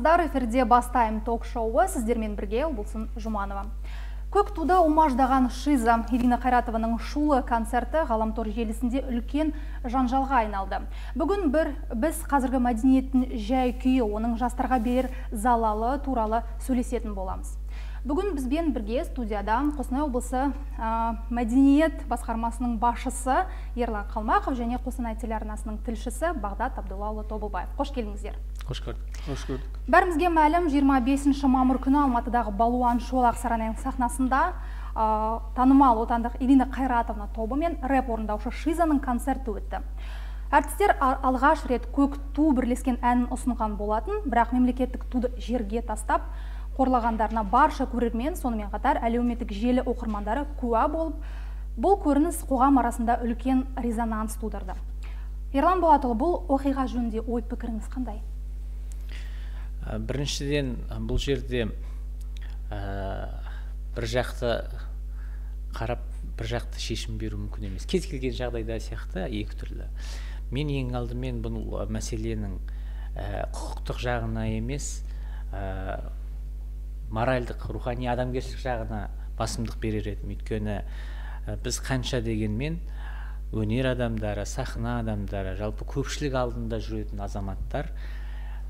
Армысыздар, эфирде Бастайм ток-шоуы, сіздермен бірге Ұлболсын Жұманова. Көк туды омаждаған Шиза Ирина Қайратованың шулы концерті ғаламтор желісінде үлкен жанжалға айналды. Бүгін біз қазіргі мәдениеттің жай күйі, оның жастарға берер залалы туралы сөйлесетін боламыз. Бүгін бізбен бірге студияда Қостанай облысы мәдениет басқармасының басшысы Ерлан Қалмақов және Қостанай телеарнасының тілшісі Бағдат Абдуллаұлы Тобылбаев. Қош келдіңіздер. Қош көрдік. Қош көрдік. Бәрімізге мәлім, 25 мамыр күні Алматыдағы Балуан Шолақ сарайының сахнасында танымал отандық Ирина Қайратовна тобы мен рэп орындаушы Шизаның концерті өтті. Әртістер алғаш рет көк ту бірлескен әнін ұсынған болатын, бірақ мемлекеттік туды жерге тастап, қорлағандарына барша көрермен, сонымен қатар әлеуметтік желі оқырмандары куә болып, бұл көрініс қоғам арасында үлкен резонанс тудырды. Ерлан Болатұлы, бұл оқиға жөнінде ой пікіріңіз қандай? Біріншіден, бұл жерде бір жақты қарап, бір жақты шешім беру мүмкін емес. Кез келген жағдайда сияқты екі түрлі. Мен ең алдымен бұл мәселенің құқықтық жағына емес, моральдық, рухани, адамгершілік жағына басымдық берер едім. Өйткені біз қанша дегенмен өнер адамдары, сахна адамдары, жалпы көпшілік алдында жүретін азаматтар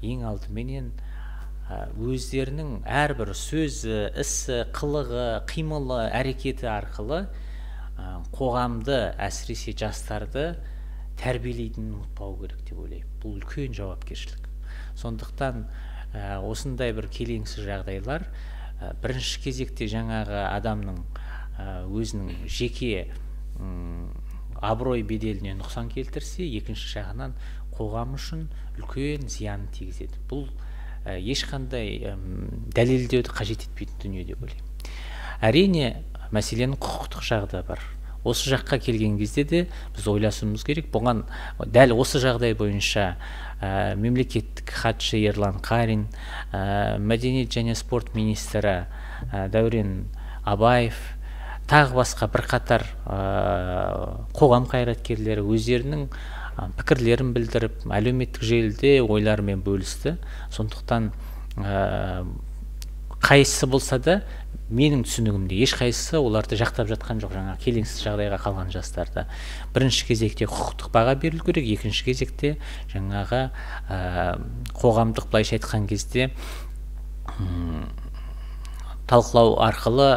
ең алдыменен өздерінің әрбір сөзі, ісі, қылығы, қимылы, әрекеті арқылы қоғамды, әсіресе жастарды тәрбиелейтінін ұмытпау керек деп ойлаймын. Бұл үлкен жауапкершілік. Сондықтан осындай бір келеңсіз жағдайлар бірінші кезекте жаңағы адамның өзінің жеке абырой беделіне нұқсан келтірсе, екінші жағынан қоғам үшін үлкен зиянын тигізеді. Бұл ешқандай дәлелдеуді қажет етпейтін дүние деп ойлаймын. Әрине, мәселенің құқықтық жағы да бар. Осы жаққа келген кезде де біз ойласуымыз керек. Бұған дәл осы жағдай бойынша мемлекеттік хатшы Ерлан Қарин, мәдениет және спорт министрі Дәурен Абаев, тағы басқа бірқатар қоғам қайраткерлері өздерінің пікірлерін білдіріп, әлеуметтік желіде ойларымен бөлісті. Сондықтан қайсысы болса да, менің түсінігімде ешқайсысы оларды жақтап жатқан жоқ, жаңа келеңсіз жағдайға қалған жастарды. Бірінші кезекте құқықтық баға берілу керек, екінші кезекте жаңағы қоғамдық, былайша айтқан кезде, талқылау арқылы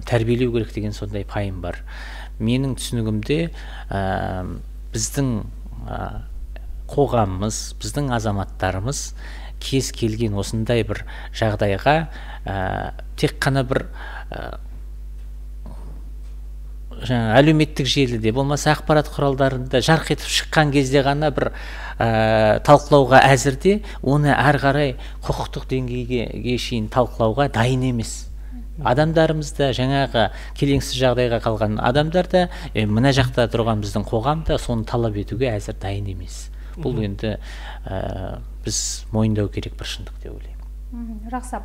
тәрбиелеу керек деген сондай пайым бар. Менің түсінігімде біздің қоғамымыз, біздің азаматтарымыз кез келген осындай бір жағдайға тек қана бір жаңа әлеуметтік желіде болмаса ақпарат құралдарында жарқ етіп шыққан кезде ғана бір талқылауға әзірде, оны әрі қарай құқықтық деңгейге шейін талқылауға дайын емес. Адамдарымыз да, жаңағы келеңсіз жағдайға қалған адамдар да, мына жақта тұрған біздің қоғам да соны талап етуге әзір дайын емес. Бұл енді біз мойындау керек бір шындық деп ойлаймын. Жақсы.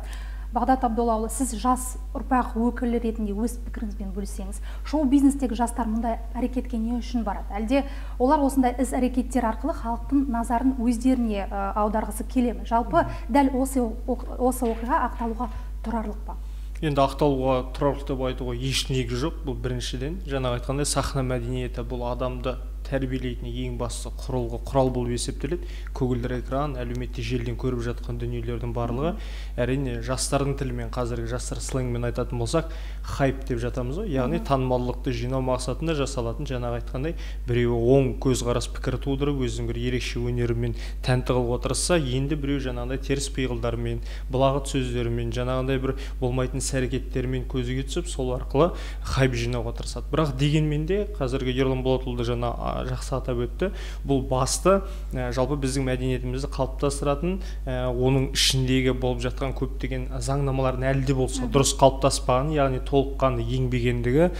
Бағдат Абдуллаұлы, сіз жас ұрпақ өкілі ретінде өз пікіріңізбен бөліссеңіз, шоу бизнестегі жастар мұндай әрекетке не үшін барады? Әлде олар осындай іс әрекеттер арқылы халықтың назарын өздеріне аударғысы келе ме? Жалпы дәл осы оқиға ақталуға тұрарлық па? Енді ақталуға тұрарлық деп айтуға еш негіз жоқ. Бұл біріншіден, жаңағы айтқандай, сахна мәдениеті бұл адамды тәрбиелейтін ең басты құрылғы, құрал болып есептеледі. Көгілдір экран, әлеуметтік желіден көріп жатқан дүниелердің барлығы, әрине, жастардың тілімен, қазіргі жастар сленгімен айтатын болсақ, хайп деп жатамыз ғой. Яғни танымалдылықты жинау мақсатында жасалатын, жаңағы айтқандай, біреуі оң көзқарас пікір тудырып, өзінің бір ерекше өнерімен тәнті қылып отырса, енді біреу жаңағындай теріс пиғылдармен, былағыт сөздермен, жаңағындай бір болмайтын іс әрекеттермен көзге түсіп, сол арқылы хайп жинауға тырысады. Бірақ дегенмен де қазіргі Ерлан Болатұлы жаңа жақсы атап өтті. Бұл басты жалпы біздің мәдениетімізді қалыптастыратын, оның ішіндегі болып жатқан көптеген заңнамалардың әлі де болса дұрыс қалыптаспаған, яғни толыққанды еңбегендігі.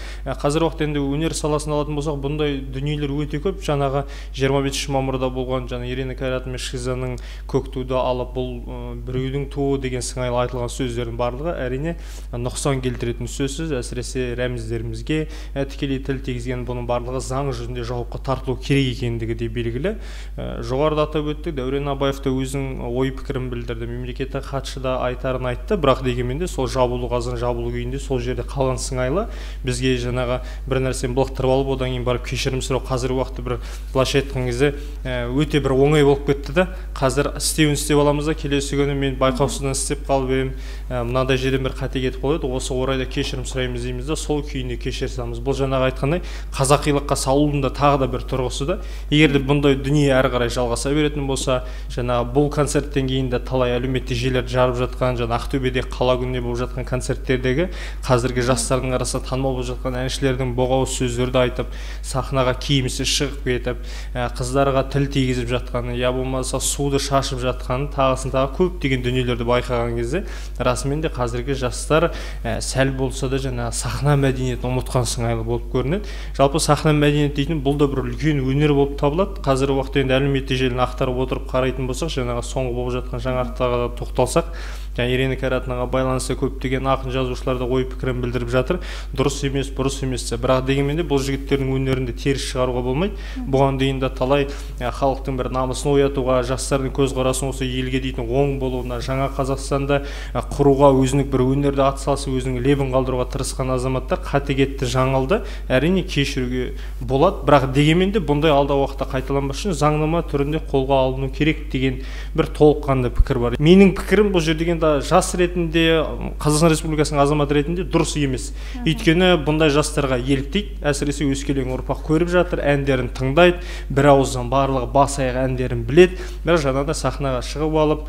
Қазіргі уақытта енді өнер саласын алатын болсақ, бұндай дүниелер өте көп. Жаңағы 25 мамырда болған жаңа Ирина Қайратова мен Шизаның көк туды алып, бұл біреудің туы деген сыңайлы айтылған сөздердің барлығы әрине нұқсан келтіретін сөзсіз, әсіресе рәміздерімізге тікелей тіл тигізген, бұның барлығы заң жүзінде жауапқа тартылу керек екендігі де белгілі. Жоғарыда атап өттік, Дәурен Абаев та өзінің ой пікірін білдірді, мемлекеттік хатшы да айтарын айтты, бірақ дегенмен де сол жабулы қазан жабулы күйінде сол жерде қалған сыңайлы. Бізге жаңағы бір нәрсені былықтырып алып, одан кейін барып кешірім сұрау қазіргі уақытта бір былайша айтқан кезде өте бір оңай болып кетті да. Қазір істеуін істеп аламыз да, келесі күні мен байқаусыздан істеп қалып едім, мынадай жерден бір қате кетіп қалып еді, осы орайда кешірім сұраймыз дейміз да, сол күйінде кешіре саламыз. Бұл жаңағы айтқандай қазақилыққа салудың да тағы да бір тұрғысы да. Егер де бұндай дүние әрі қарай жалғаса беретін болса, жаңағы бұл концерттен кейін де талай әлеуметтік желілерді жарып жатқан, жаңа Ақтөбеде қала күнінде болып жатқан концерттердегі қазіргі жастардың арасында танымал болып жатқан әншілердің боғауыз сөздерді айтып, сахнаға киімсіз шығып кетіп, қыздарға тіл тигізіп жатқаны, я болмаса суды шашып жатқаны, тағысын тағы көптеген дүниелерді байқаған кезде расымен де қазіргі жастар сәл болса да жаңа сахна мәдениетін ұмытқан сыңайлы болып көрінеді. Жалпы сахна мәдениеті дейтін бұл да бір үлкен өнер болып табылады. Қазіргі уақытта енді әлеуметтік желіні ақтарып отырып қарайтын болсақ, жаңағы соңғы болып жатқан жаңалықтарға тоқталсақ, жаңа Ирина Кайратовнаға байланысты көптеген ақын жазушылар да ой пікірін білдіріп жатыр. Дұрыс емес, бұрыс емес. Бірақ дегенмен де бұл жігіттердің өнерін де теріс шығаруға болмайды. Бұған дейін де талай халықтың бір намысын оятуға, жастардың көзқарасын осы елге дейтін оң болуына, жаңа Қазақстанда құруға өзінің бір өнерді атсалысып, өзінің лебін қалдыруға тырысқан азаматтар қате кетті, жаңылды. Әрине кешіруге болады, бірақ дегенмен де бұндай алдағы уақытта қайталанбас үшін заңнама түрінде қолға алыну керек деген бір толыққанды пікір бар. Менің пікірім бұл жерде енді жас ретінде, Қазақстан Республикасының азаматы ретінде дұрыс емес. Өйткені бұндай жастарға еліктейді, әсіресе өскелең ұрпақ көріп жатыр, әндерін тыңдайды, бір ауыздан барлығы бас аяқ әндерін біледі. Бірақ жаңағыдай сахнаға шығып алып,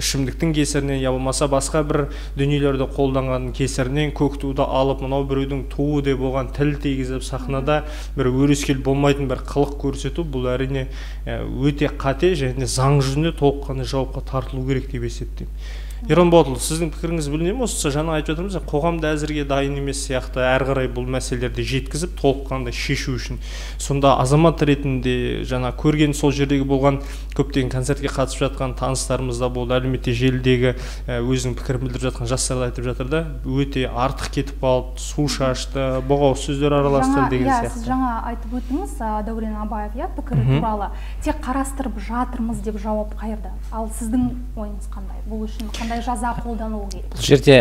ішімдіктің кесірінен, я болмаса басқа бір дүниелерді қолданған кесірінен көк туды алып, мынау біреудің туы деп оған тіл тигізіп, сахнада бір өрескел болмайтын бір қылық көрсету, бұл әрине өте қате және заң жүзінде толыққанды жауапқа тартылу керек деп есептеймін. Ерлан Болатұлы, сіздің пікіріңіз білінеді ме? Осы жаңа айтып жатырмыз, қоғамда әзірге дайын емес сияқты әрі қарай бұл мәселелерді жеткізіп, толыққанды шешу үшін. Сонда азамат ретінде жаңа көрген сол жердегі болған көптеген концертке қатысып жатқан таныстарымыз да болды, әлеуметтік желідегі өзінің пікірін білдіріп жатқан жастар да айтып жатыр да, өте артық кетіп қалып, су шашты, боғауыз сөздер араласты деген сияқты. Сіз жаңа айтып өттіңіз, Дәурен Абаев, пікірі туралы тек қарастырып жатырмыз деп жауап қайырды. Ал сіздің ойыңыз қандай? Бұл үшін қандай жаза қолдану керек? Бұл жерде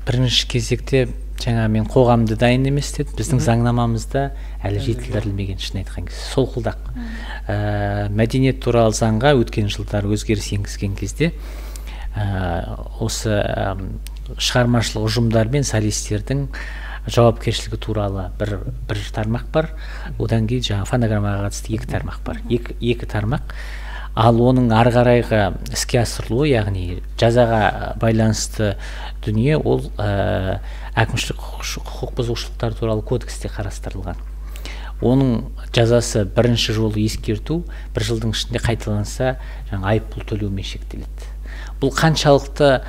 бірінші кезекте жаңа мен қоғамды дайын емес дедім, біздің заңнамамызда әлі жетілдірілмеген, шын айтқан кезде солқылдақ. Мәдениет туралы заңға өткен жылдары өзгеріс енгізген кезде осы шығармашылық ұжымдар мен солистердің жауапкершілігі туралы бір тармақ бар, одан кейін жаңа фонограммаға қатысты екі тармақ бар, екі тармақ. Ал оның ары қарайғы іске асырылуы, яғни жазаға байланысты дүние, ол әкімшілік құқық бұзушылықтар туралы кодексте қарастырылған. Оның жазасы бірінші жолы ескерту, бір жылдың ішінде қайталанса, жаңа айыппұл төлеумен шектеледі. Бұл қаншалықты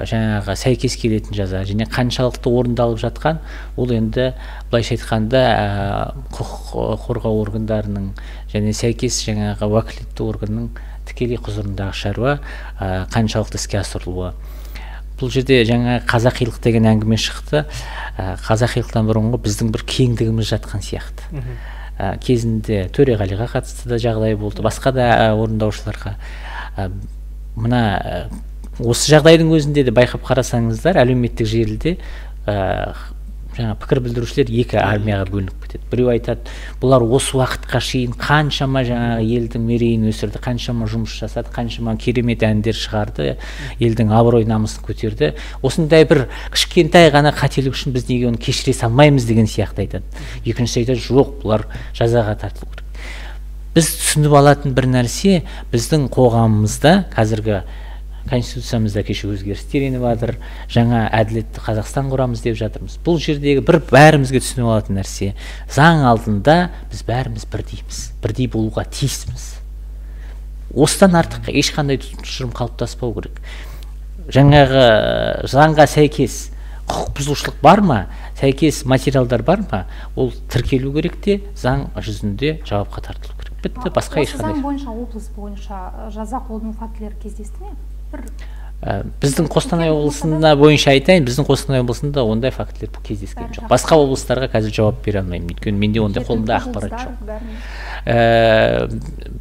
жаңағы сәйкес келетін жаза және қаншалықты орындалып жатқан, ол енді былайша айтқанда құқық қорғау органдарының және сәйкес жаңағы уәкілетті органның тікелей құзырындағы шаруа, қаншалықты іске асырылуы. Бұл жерде жаңа қазақилық деген әңгіме шықты. Қазақилықтан бұрынғы біздің бір кеңдігіміз жатқан сияқты. Кезінде Төреғалиға қатысты да жағдай болды, басқа да орындаушыларға. Мына осы жағдайдың өзінде де байқап қарасаңыздар, әлеуметтік желіде жаңа пікір білдірушілер екі армияға бөлініп кетеді. Біреу айтады, бұлар осы уақытқа шейін қаншама жаңағы елдің мерейін өсірді, қаншама жұмыс жасады, қаншама керемет әндер шығарды, елдің абырой намысын көтерді. Осындай бір кішкентай ғана қателік үшін біз неге оны кешіре салмаймыз деген сияқты айтады. Екіншісі айтады, жоқ, бұлар жазаға тартылу керек. Біз түсініп алатын бір нәрсе, біздің қоғамымызда қазіргі конституциямызда кеше өзгерістер еніп жатыр, жаңа әділетті Қазақстан құрамыз деп жатырмыз. Бұл жердегі бір бәрімізге түсініп алатын нәрсе, заң алдында біз бәріміз бірдейміз, бірдей болуға тиіспіз. Осыдан артық ешқандай тұжырым қалыптаспау керек. Жаңағы заңға сәйкес құқық бұзушылық бар ма, сәйкес материалдар бар ма, ол тіркелу керек те, заң жүзінде жауапқа тартылу керек. Бітті, басқа ешқандай. Осы заң бойынша, облыс бойынша жаза қолдану фактілері кездесті ме? Біздің Қостанай облысында бойынша айтайын, біздің Қостанай облысында ондай фактілер кездескен жоқ. Басқа облыстарға қазір жауап бере алмаймын, өйткені менде ондай қолымда ақпарат жоқ.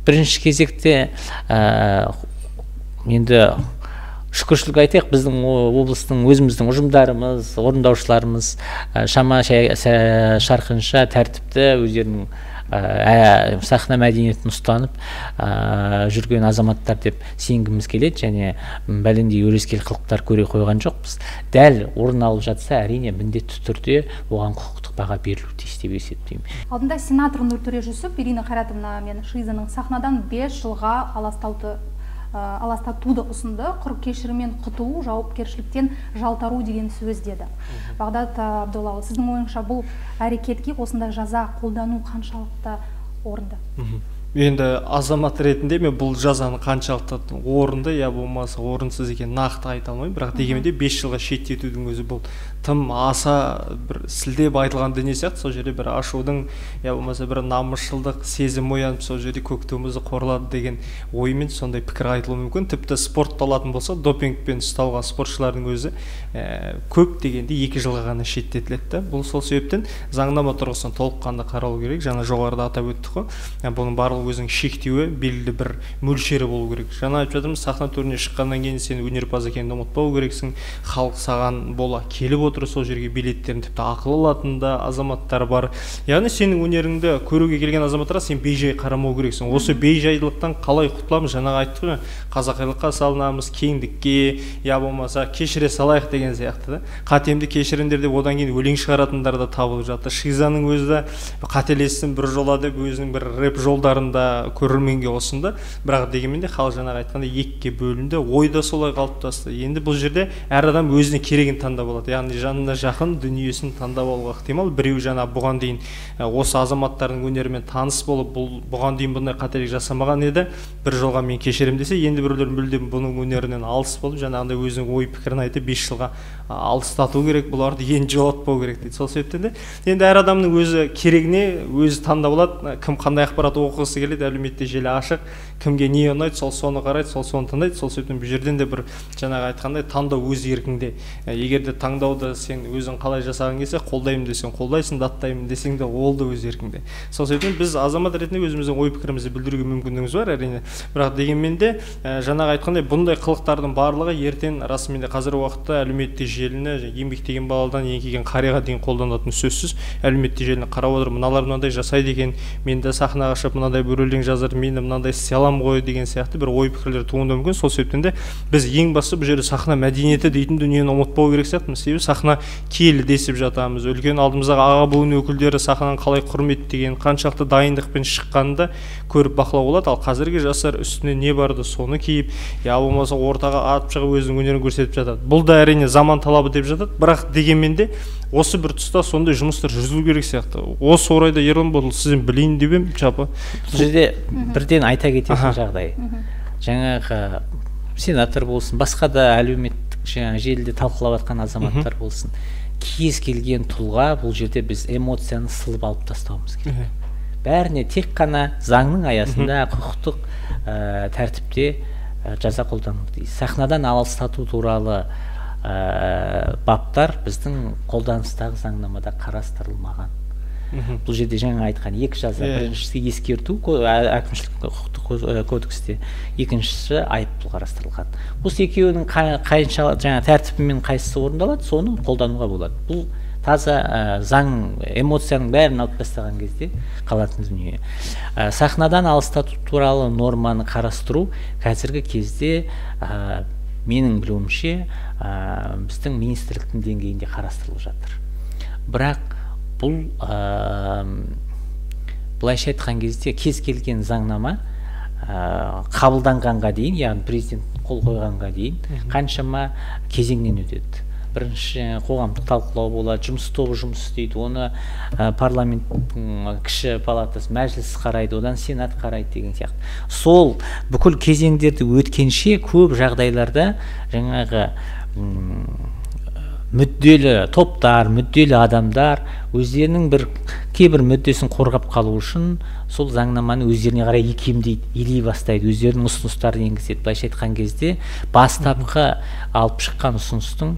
Бірінші кезекте енді шүкіршілік айтайық, біздің облыстың өзіміздің ұжымдарымыз, орындаушыларымыз шама шарқынша тәртіпті, өздерінің сахна мәдениетін ұстанып жүрген азаматтар деп сенгіміз келеді, және бәлендей өрескел қылықтар көре қойған жоқпыз. Дәл орын алып жатса, әрине міндетті түрде оған құқықтық баға берілуі тиіс деп есептеймін. Алдында сенатор Нұртөре Жүсіп Ирина Қайратовна мен Шизаның сахнадан 5 жылға аластатуды ұсынды. Құр кешіріммен құтылу, жауапкершіліктен жалтару деген сөз деді. Бағдат Абдоллаұлы, сіздің ойыңызша бұл әрекетке осындай жаза қолдану қаншалықты орынды? Енді азамат ретінде мен бұл жазаны қаншалықты орынды я болмаса орынсыз екенін нақты айта алмаймын, бірақ дегенмен де 5 жылға шеттетудің өзі бұл тым аса бір сілтеп айтылған дүние сияқты. Сол жерде бір ашудың я болмаса бір намысшылдық сезім оянып, сол жерде көк туымызды қорлады деген оймен сондай пікір айтылуы мүмкін. Тіпті спортта алатын болса, допингпен ұсталған спортшылардың өзі көп дегенде 2 жылға ғана шеттетіледі. Бұл сол себептен заңнама тұрғысынан толыққанды қаралу керек. Жаңа жоғарыда атап өттік қой, бұның барлығы өзінің шектеуі, белгілі бір мөлшері болу керек. Жаңа айтып жатырмыз, сахна төріне шыққаннан кейін сен өнерпаз екеніңді ұмытпау керексің. Халық саған бола келіп отыр, сол жерге билеттерін тіпті ақылы алатын да азаматтар бар. Яғни сенің өнеріңді көруге келген азаматтарға сен бейжай қарамау керексің. Осы бейжайлықтан қалай құтыламыз? Жаңа айттық қой, қазақилыққа салынамыз, кеңдікке, я болмаса кешіре салайық деген сияқты да. Қатемді кешіріңдер деп одан кейін өлең шығаратындар да табылып жатты. Шизаның өзі де қателестім бір жола деп өзінің бір рэп жолдарын да көрерменге ұсынды. Бірақ дегенмен де халық жаңағы айтқандай екіге бөлінді, ой да солай қалыптасты. Енді бұл жерде әр адам өзіне керегін таңдап алады, яғни жанына жақын дүниесін таңдап алуға ықтимал. Біреу жаңа бұған дейін осы азаматтардың өнерімен таныс болып, бұл бұған дейін бұндай қателік жасамаған еді, бір жолға мен кешірім десе, енді біреулер мүлдем бұның өнерінен алыс болып, жаңағындай өзінің ой пікірін айтып 5 жылға алыстату керек, бұларды енді жолатпау керек дейді. Сол себептен де енді әр адамның өзі керегіне өзі таңдап алады. Кім қандай ақпарат оқығысы келеді, әлеуметтік желі ашық, кімге не ұнайды, сол соны қарайды, сол соны тыңдайды. Сол себептен бұл жерден де бір жаңағы айтқандай таңдау өз еркіңде. Егер де таңдауды сен өзің қалай жасағың келсе, қолдаймын десең қолдайсың, даттаймын десең де ол да өз еркіңде. Сол себептен біз азамат ретінде өзіміздің ой пікірімізді білдіруге мүмкіндігіміз бар әрине. Бірақ дегенмен де жаңағы айтқандай бұндай қылықтардың барлығы ертең расымен де қазіргі уақытта әлеуметтік желіні еңбектеген баладан еңкейген қарияға дейін қолданатын сөзсіз. Әлеуметтік желіні қарап отырып, мыналар мынандай жасайды екен, мен де сахнаға шығып мынандай бір өлең жазар, мен де мынандай істей аламын ғой деген сияқты бір ой пікірлер туындауы мүмкін. Сол себептен де біз ең бастысы бұл жерде сахна мәдениеті дейтін дүниені ұмытпау керек сияқтымыз. Себебі сахна киелі десіп жатамыз. Үлкен алдымыздағы аға буын өкілдері сахнаны қалай құрметтеген, қаншалықты дайындықпен шыққанын да көріп бақылау болады. Ал қазіргі жастар үстіне не барды соны киіп, я болмаса ортаға атып шығып өзінің өнерін көрсетіп жатады. Бұл да әрине заман талабы деп жатады, бірақ дегенмен де осы бір тұста сондай жұмыстар жүргізілу керек сияқты. Осы орайда Ерлан Бодыл, сізден білейін деп едім жалпы. Бұл жерде бірден айта кететін жағдай, жаңағы сенатор болсын, басқа да әлеуметтік жаңағы желіде талқылап жатқан азаматтар болсын, кез келген тұлға бұл жерде біз эмоцияны сылып алып тастауымыз керек. Бәріне тек қана заңның аясында құқықтық тәртіпте жаза қолдану тиіс. Сахнадан аластату туралы баптар біздің қолданыстағы заңнамада қарастырылмаған. Бұл жерде жаңа айтқан екі жаза, біріншісі ескерту әкімшілік құқықтық кодексте, екіншісі айыппұл қарастырылған. Осы екеуінің қайынша жаңа тәртібімен қайсысы орындалады, соны қолдануға болады. Бұл таза заң, эмоцияның бәрін алып тастаған кезде қалатын дүние. Сахнадан алыстату туралы норманы қарастыру қазіргі кезде менің білуімше біздің министрліктің деңгейінде қарастырылып жатыр. Бірақ бұл былайша айтқан кезде кез келген заңнама қабылданғанға дейін, яғни президент қол қойғанға дейін қаншама кезеңнен өтеді. Бірінші қоғамдық талқылау болады, жұмыс тобы жұмыс істейді, оны парламенттің кіші палатасы, мәжіліс қарайды, одан сенат қарайды деген сияқты. Сол бүкіл кезеңдерді өткенше көп жағдайларда жаңағы Мүдделі топтар, мүдделі адамдар өздерінің бір кейбір мүддесін қорғап қалу үшін сол заңнаманы өздеріне қарай икемдейді, илей бастайды, өздерінің ұсыныстарын енгізеді. Былайша айтқан кезде бастапқы алып шыққан ұсыныстың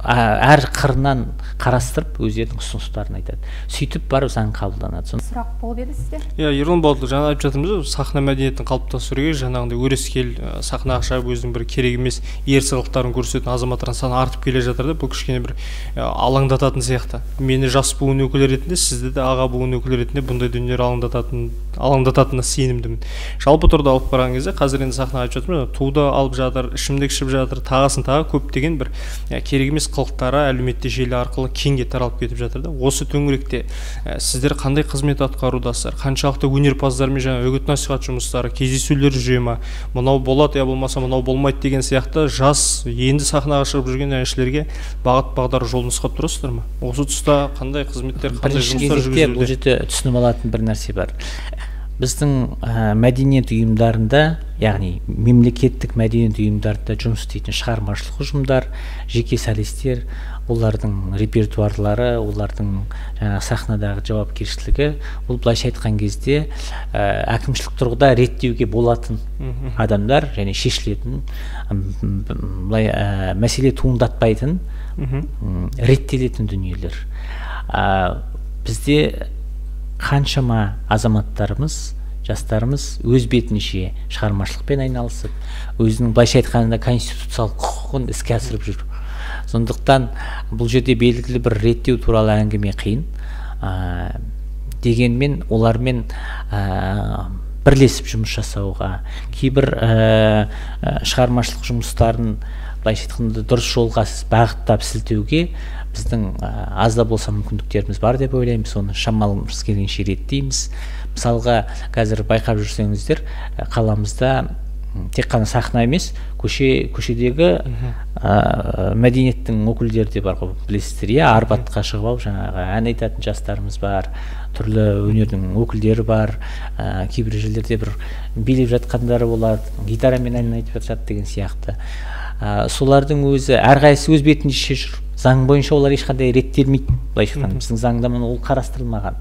әр қырынан қарастырып өздерінің ұсыныстарын айтады. Сөйтіп барып заң қабылданады. Сұрақ болып еді сізде? Иә, Ерлан Болатұлы, жаңа айтып жатырмыз ғой, сахна мәдениетін қалыптастыру керек, жаңағындай өрескел сахнаға шығып өзінің бір керек емес ерсі қылықтарын көрсететін азаматтардың саны артып келе жатыр да, бұл кішкене бір алаңдататын сияқты. Мені жас буын өкілі ретінде, сізді де аға буын өкілі ретінде бұндай дүниелер алаңдататынына сенімдімін. Жалпы тұрда алып қараған кезде қазір енді сахнаға айтып жатырмыз, туды алып жатыр, ішімдік ішіп жатыр, тағысын тағы көптеген бір керек емес қылықтары әлеуметтік желі арқылы кеңге таралып кетіп жатыр да. Осы төңіректе сіздер қандай қызмет атқарудасыздар? Қаншалықты өнерпаздармен жаңа үгіт насихат жұмыстары, кездесулер жүре ма? Мынау болады, я болмаса мынау болмайды деген сияқты жас енді сахнаға шығып жүрген әншілерге бағыт бағдар жол нұсқап тұрасыздар ма? Осы тұста қандай қызметтер, қандай жұмыстар жүргізілуде? Бұл жерде түсініп алатын бір нәрсе бар. Біздің мәдениет ұйымдарында, яғни мемлекеттік мәдениет ұйымдарында жұмыс істейтін шығармашылық ұжымдар, жеке солистер, олардың репертуарлары, олардың жаңағы сахнадағы жауапкершілігі, ол былайша айтқан кезде әкімшілік тұрғыда реттеуге болатын адамдар және шешілетін, былай мәселе туындатпайтын, реттелетін дүниелер. Бізде қаншама азаматтарымыз, жастарымыз өз бетінше шығармашылықпен айналысып, өзінің былайша айтқанда конституциялық құқығын іске асырып жүр. Сондықтан бұл жерде белгілі бір реттеу туралы әңгіме қиын. Дегенмен олармен бірлесіп жұмыс жасауға, кейбір шығармашылық жұмыстарын былайша айтқанда дұрыс жолға бағыттап сілтеуге біздің аз да болса мүмкіндіктеріміз бар деп ойлаймын. Соны шамалымыз келгенше реттейміз. Мысалға, қазір байқап жүрсеңіздер, қаламызда тек қана сахна емес, көшедегі мәдениеттің өкілдері де бар ғой, білесіздер, иә, Арбатқа шығып алып жаңағы ән айтатын жастарымыз бар, түрлі өнердің өкілдері бар, кейбір жерлерде бір билеп жатқандары болады, гитарамен ән айтып жатады деген сияқты. Солардың өзі әрқайсысы өз бетінше жүр. Заң бойынша олар ешқандай реттелмейді, былайша айтқанда біздің заңда ол қарастырылмаған.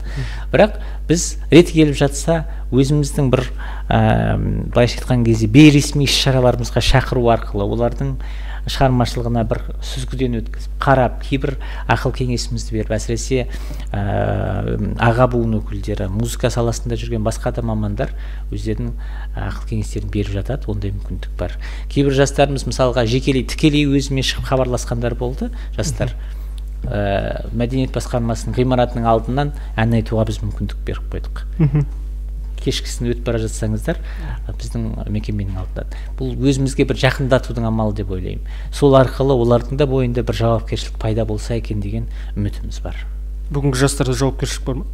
Бірақ біз реті келіп жатса, өзіміздің бір былайша айтқан кезде бейресми іс-шараларымызға шақыру арқылы олардың шығармашылығына бір сүзгіден өткізіп, қарап, кейбір ақыл кеңесімізді беріп, әсіресе аға буын өкілдері, музыка саласында жүрген басқа да мамандар өздерінің ақыл кеңестерін беріп жатады, ондай мүмкіндік бар. Кейбір жастарымыз мысалға жекелей, тікелей өзіме шығып хабарласқандар болды, жастар. Мәдениет басқармасының ғимаратының алдынан ән айтуға біз мүмкіндік беріп қойдық. Кешкісін өтіп бара жатсаңыздар, біздің мекеменің алдынан. Бұл өзімізге бір жақындатудың амалы деп ойлаймын. Сол арқылы олардың да бойында бір жауапкершілік пайда болса екен деген үмітіміз бар. Бүгінгі жастарда жауапкершілік бар ма?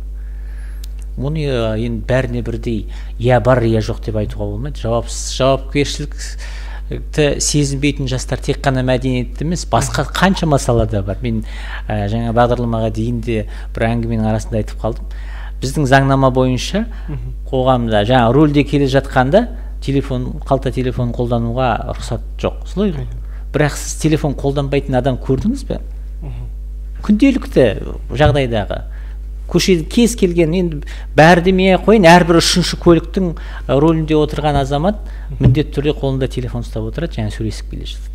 Оны енді бәріне бірдей я бар, я жоқ деп айтуға болмайды. Жауапкершілікті сезінбейтін жастар тек қана мәдениетті емес, басқа қаншама салада бар. Мен жаңа бағдарламаға дейін де бір әңгіменің арасында айтып қалдым. Біздің заңнама бойынша қоғамда жаңа рульде келе жатқанда телефон, қалта телефон қолдануға рұқсат жоқ. Солай ғой. Бірақ сіз телефон қолданбайтын адам көрдіңіз бе? Күнделікті жағдайдағы көшеде кез келген, енді бәрі демей ақ қояйын, әрбір үшінші көліктің рулінде отырған азамат міндетті түрде қолында телефон ұстап отырады және сөйлесіп келе жатады.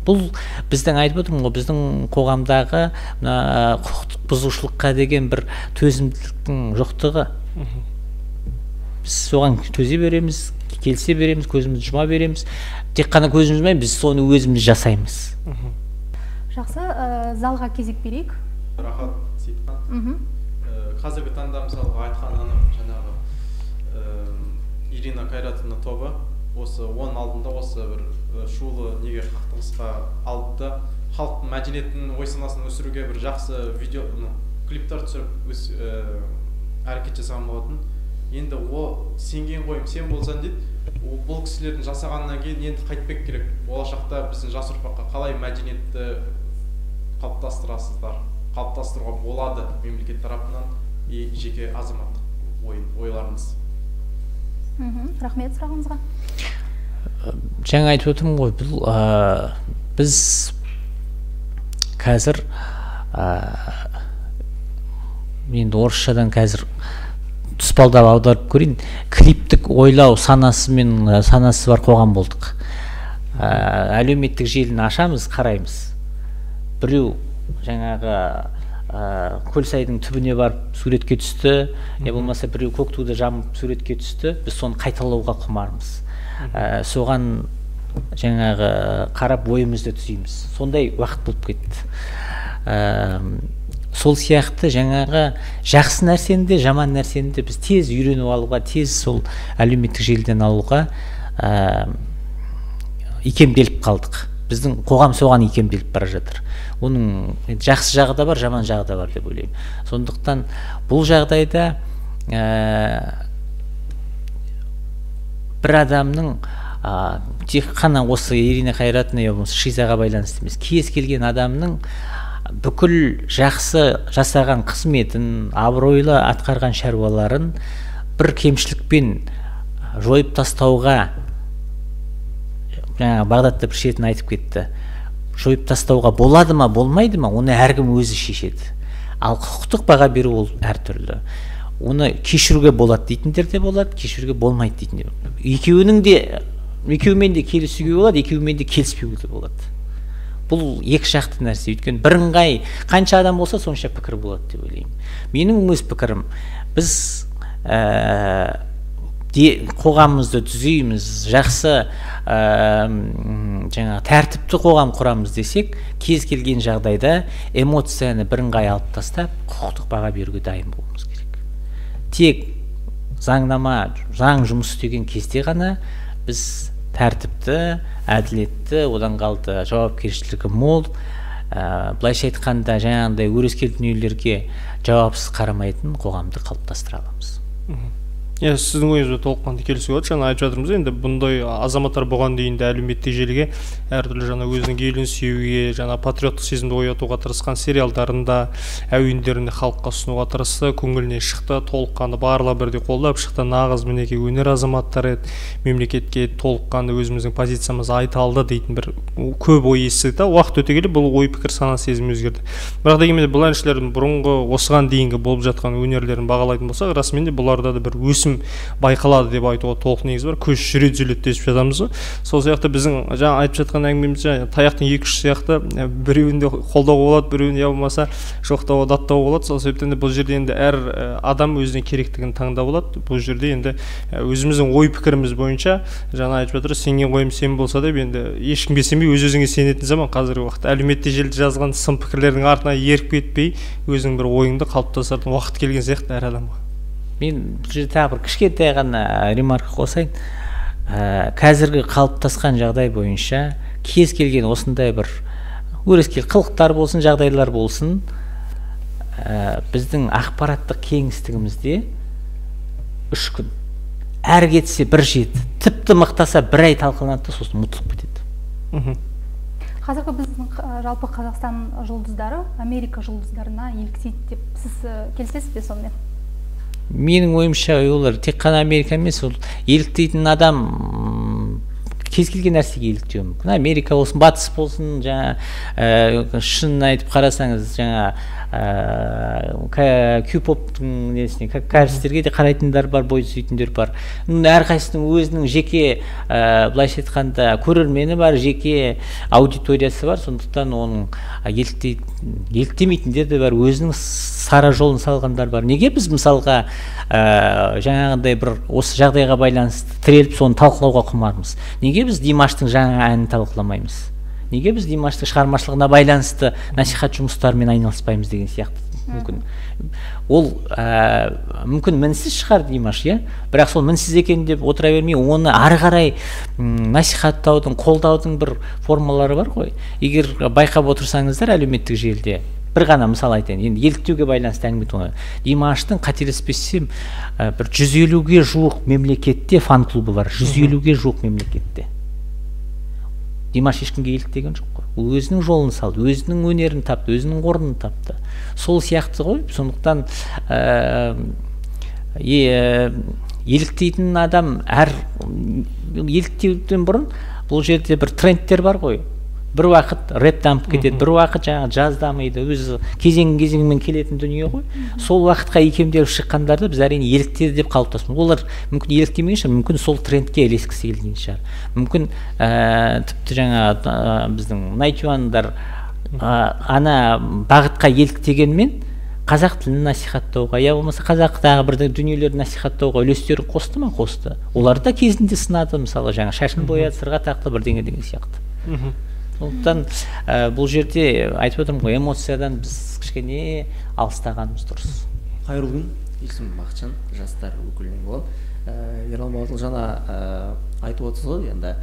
Бұл біздің айтып отырмын ғой, біздің қоғамдағы құқық бұзушылыққа деген бір төзімділіктің жоқтығы. Біз соған төзе береміз, келісе береміз, көзімізді жұма береміз. Тек қана көзімізді жұмай, біз соны өзіміз жасаймыз. Жақсы, залға кезек берейік. Рахат Сейітхан. Қазіргі таңда мысалға айтқан анық жаңағы Ирина Кайратовна тобы осы оның алдында осы бір шулы неге қақтығысқа алды да халықтың мәдениетін, ой санасын өсіруге бір жақсы видео, клиптер түсіріп әрекет жасаған болатын. Енді о сенген қойым сен болсаң дейді, бұл кісілердің жасағаннан кейін енді қайтпек керек. Болашақта біздің жас ұрпаққа қалай мәдениетті қалыптастырасыздар, қалыптастыруға болады мемлекет тарапынан и жеке азаматтық ойларыңыз? Рахмет сұрағыңызға. Жаңа айтып отырмын ғой, бұл біз қазір енді орысшадан қазір тұспалдап аударып көрейін, клиптік ойлау санасымен санасы бар қоғам болдық. Әлеуметтік желіні ашамыз, қараймыз. Біреу жаңағы Көлсайдың түбіне барып суретке түсті, я болмаса біреу көк туды жамып суретке түсті, біз соны қайталауға құмармыз. Соған жаңағы қарап ойымызды түзейміз. Сондай уақыт болып кетті. Сол сияқты жаңағы жақсы нәрсені де, жаман нәрсені де біз тез үйреніп алуға, тез сол әлеуметтік желіден алуға икемделіп қалдық. Біздің қоғам соған икемделіп бара жатыр. Оның жақсы жағы да бар, жаман жағы да бар деп ойлаймын. Сондықтан бұл жағдайда бір адамның тек қана осы Ирина Қайратовна я болмаса Шизаға байланысты емес, кез келген адамның бүкіл жақсы жасаған қызметін, абыройлы атқарған шаруаларын бір кемшілікпен жойып тастауға, жаңа Бағдатта бір шетін айтып кетті, жойып тастауға болады ма, болмайды ма, оны әркім өзі шешеді. Ал құқықтық баға беру ол әртүрлі. Оны кешіруге болады дейтіндер де болады, кешіруге болмайды дейтіндер. Екеуінің де, екеуімен де келісуге болады, екеуімен де келіспеуге де болады. Бұл екі жақты нәрсе. Өйткені бірыңғай қанша адам болса, сонша пікір болады деп ойлаймын. Менің өз пікірім, біз қоғамымызды түзейміз, жақсы жаңағы тәртіпті қоғам құрамыз десек, кез келген жағдайда эмоцияны бірыңғай алып тастап, құқықтық баға беруге дайын болуымыз керек. Тек заңнама, заң жұмыс істеген кезде ғана біз тәртіпті, әділетті, одан қалды жауапкершілігі мол, былайша айтқанда жаңағындай өрескел дүниелерге жауапсыз қарамайтын қоғамды қалыптастыра аламыз. Иә, сіздің ойыңызбен толыққанды келісуге болады. Жаңа айтып жатырмыз, енді бұндай азаматтар бұған дейін де әлеуметтік желіге әртүрлі жаңа өзінің елін сүюге, жаңа патриоттық сезімді оятуға тырысқан сериалдарында, әуендерінде халыққа ұсынуға тырысты, көңіліне шықты, толыққанды барлығы бірдей қолдап шықты. Нағыз мінекей өнер азаматтары еді, мемлекетке толыққанды өзіміздің позициямызды айта алды дейтін бір көп ой естідік та. Уақыт өте келе бұл ой пікір, сана сезім өзгерді. Бірақ дегенмен де бұл әншілердің бұрынғы осыған дейінгі болып жатқан өнерлерін бағалайтын болсақ, расымен де бұларда да бір өсім байқалады деп айтуға толық негіз бар. Көш жүре түзеледі десіп жатамыз ғой. Сол сияқты біздің жаңа айтып жатқан әңгімеміз жаңа таяқтың екі ұшы сияқты, біреуінде қолдауға болады, біреуінде я болмаса жоқтауға, даттауға болады. Сол себептен де бұл жерде енді әр адам өзіне керектігін таңдап алады. Бұл жерде енді өзіміздің ой пікіріміз бойынша жаңа айтып жатыр, сенген қойым сен болса деп, енді ешкімге сенбей өз өзіңе сенетін заман қазіргі уақытта. Әлеуметтік желіде жазған сын пікірлердің артына еріп кетпей өзіңнің бір ойыңды қалыптастыратын уақыт келген сияқты әр адамға. Мен бұл жерде тағы бір кішкентай ғана ремарка қосайын. Қазіргі қалыптасқан жағдай бойынша кез келген осындай бір өрескел қылықтар болсын, жағдайлар болсын, біздің ақпараттық кеңістігімізде 3 күн, әрі кетсе бір жеті, тіпті мықтаса бір ай талқыланады, сосын ұмытылып кетеді. Қазіргі біздің жалпы Қазақстан жұлдыздары Америка жұлдыздарына еліктейді деп сіз келісесіз бе сонымен? Менің ойымша, олар тек қана Америка емес, ол еліктейтін адам кез келген нәрсеге еліктеуі мүмкін. Америка болсын, батыс болсын, жаңа шынын айтып қарасаңыз, жаңа Q-поптың несіне, кәрістерге де қарайтындар бар, бой түзейтіндер бар. Әрқайсысының өзінің жеке, былайша айтқанда, көрермені бар, жеке аудиториясы бар. Сондықтан оның еліктемейтіндер де бар, өзінің сара жолын салғандар бар. Неге біз мысалға жаңағындай бір осы жағдайға байланысты тіреліп соны талқылауға құмармыз? Неге біз Димаштың жаңа әнін талқыламаймыз? Неге біз Димаштың шығармашылығына байланысты насихат жұмыстарымен айналыспаймыз деген сияқты мүмкін. Ол мүмкін мінсіз шығар Димаш, иә? Бірақ сол мінсіз екен деп отыра бермей, оны ары қарай насихаттаудың, қолдаудың бір формалары бар ғой. Егер байқап отырсаңыздар әлеуметтік желіде, бір ғана мысал айтайын, енді еліктеуге байланысты әңгіме туған. Димаштың, қателеспесем, бір 150-ге жуық мемлекетте фан-клубы бар, 150-ге жуық мемлекетте. Димаш ешкімге еліктеген жоқ қой. Ол өзінің жолын салды, өзінің өнерін тапты, өзінің орнын тапты. Сол сияқты ғой. Сондықтан еліктейтін адам әр еліктеуден бұрын Бұл жерде бір трендтер бар ғой. Бір уақыт рэп дамып кетеді, бір уақыт жаңағы джаз дамиды, өзі кезең-кезеңмен келетін дүние ғой. Сол уақытқа икемделіп шыққандарды біз әрине еліктеді деп қалыптасып, олар мүмкін еліктемеген шығар, мүмкін сол трендке ілескісі келген шығар, мүмкін тіпті жаңа біздің найтюандар ана бағытқа еліктегенмен қазақ тілін насихаттауға, я болмаса қазақтағы бір дүниелерді насихаттауға үлестерін қосты ма? Қосты. Олар да кезінде сынады, мысалы жаңа шашын бояды, сырға тақты, бірдеңе деген сияқты. Сондықтан бұл жерде айтып отырмын ғой, эмоциядан біз кішкене алыстағанымыз дұрыс. Қайырлы күн, есімім Бақытжан, жастар өкілінен боламын. Ерлан Болатұлы, жаңа айтып отырсыз ғой, енді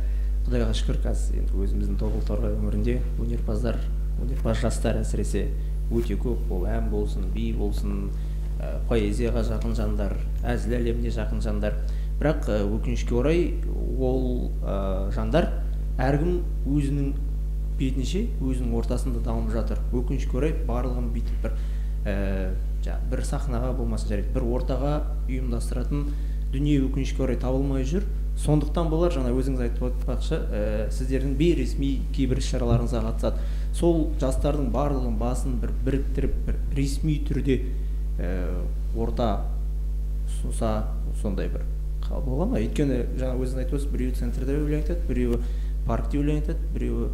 Құдайға шүкір, қазір енді өзіміздің Тобыл Торғай өңірінде өнерпаздар, өнерпаз жастар әсіресе өте көп. Ол ән болсын, би болсын, поэзияға жақын жандар, әзіл әлеміне жақын жандар. Бірақ өкінішке орай ол жандар әркім өзінің бетінше, өзінің ортасында дамып жатыр. Өкінішке орай барлығын бүйтіп бір сахнаға болмасын жарайды, бір ортаға ұйымдастыратын дүние өкінішке орай табылмай жүр. Сондықтан болар, жаңа өзіңіз айтып отпақшы, сіздердің бейресми кейбір іс-шараларыңызға қатысады. Сол жастардың барлығын басын бір біріктіріп, бір ресми түрде орта ұсынса, сондай бір бола ма? Өйткені жаңа өзіңіз айтып отырсыз, біреуі центрде өлең айтады, біреуі паркте өлең айтады, біреуі